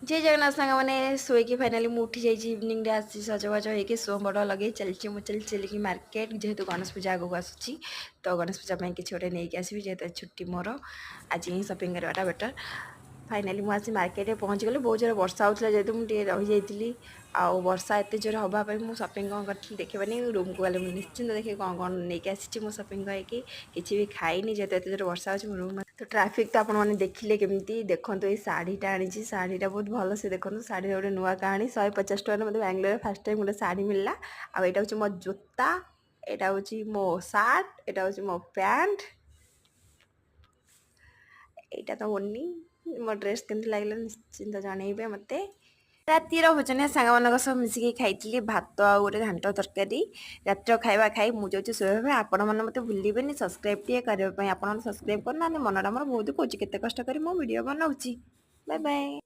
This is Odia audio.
ଜୟ ଜଗନ୍ନାଥ ସାଙ୍ଗମାନେ। ଶୋଇକି ଫାଇନାଲି ମୁଁ ଉଠି ଯାଇଛି। ଇଭିନିଂରେ ଆସି ସଜବାଜ ହେଇକି, ସୋମ୍ବଡ଼ ଲଗେଇ ଚାଲିଛି ମୁଁ ଚାଲି ଚାଲିକି ମାର୍କେଟ। ଯେହେତୁ ଗଣେଶ ପୂଜା ଆଗକୁ ଆସୁଛି, ତ ଗଣେଶ ପୂଜା ପାଇଁ କିଛି ଗୋଟେ ନେଇକି ଆସିବି। ଯେହେତୁ ଆଜି ଛୁଟି ମୋର, ଆଜି ହିଁ ସପିଂ କରିବାଟା ବେଟର୍। ଫାଇନାଲି ମୁଁ ଆସି ମାର୍କେଟରେ ପହଞ୍ଚିଗଲି। ବହୁତ ଜୋରେ ବର୍ଷା ହେଉଥିଲା, ଯେହେତୁ ମୁଁ ଟିକେ ରହିଯାଇଥିଲି। ଆଉ ବର୍ଷା ଏତେ ଜୋରେ ହେବା ପାଇଁ ମୁଁ ସପିଂ କ'ଣ କରିଥିଲି ଦେଖିବାନି। ରୁମ୍କୁ ଗଲେ ମୁଁ ନିଶ୍ଚିନ୍ତ ଦେଖିବି କ'ଣ କ'ଣ ନେଇକି ଆସିଛି ମୁଁ ସପିଂ କରିକି। କିଛି ବି ଖାଇନି, ଯେହେତୁ ଏତେ ଜୋରେ ବର୍ଷା ହେଉଛି। ମୁଁ ରୁମ୍ ତ ଟ୍ରାଫିକ୍ ତ ଆପଣମାନେ ଦେଖିଲେ କେମିତି। ଦେଖନ୍ତୁ, ଏଇ ଶାଢ଼ୀଟା ଆଣିଛି। ଶାଢ଼ୀଟା ବହୁତ ଭଲସେ ଦେଖନ୍ତୁ। ଶାଢ଼ୀର ଗୋଟେ ନୂଆ କାହାଣୀ। 150 ଟଙ୍କାରେ ମୋତେ ବାଙ୍ଗାଲୋରରେ ଫାର୍ଷ୍ଟ ଟାଇମ୍ ଗୋଟେ ଶାଢ଼ୀ ମିଳିଲା। ଆଉ ଏଇଟା ହେଉଛି ମୋ ଜୋତା, ଏଇଟା ହେଉଛି ମୋ ସାର୍ଟ, ଏଇଟା ହେଉଛି ମୋ ପ୍ୟାଣ୍ଟ, ଏଇଟା ତ ଓନି। ମୋ ଡ୍ରେସ୍ କେମିତି ଲାଗିଲା ନିଶ୍ଚିନ୍ତ ଜଣେଇବେ ମୋତେ। ରାତିର ଭୋଜନ ସାଙ୍ଗମାନଙ୍କ ସହ ମିଶିକି ଖାଇଥିଲି ଭାତ ଆଉ ଗୋଟେ ଘାଣ୍ଟ ତରକାରୀ। ରାତିର ଖାଇବା ଖାଇ ମୁଁ ଯାଉଛି ଶୋଇବା ପାଇଁ। ଆପଣମାନେ ମୋତେ ଭୁଲିବେନି ସବସ୍କ୍ରାଇବ୍ ଟିକେ କରିବା ପାଇଁ। ଆପଣମାନେ ସବସ୍କ୍ରାଇବ୍ କରୁନାହାନ୍ତି, ମନଟା ମୋର ବହୁତ କହୁଛି। କେତେ କଷ୍ଟ କରି ମୁଁ ଭିଡ଼ିଓ ବନାଉଛି। Bye bye.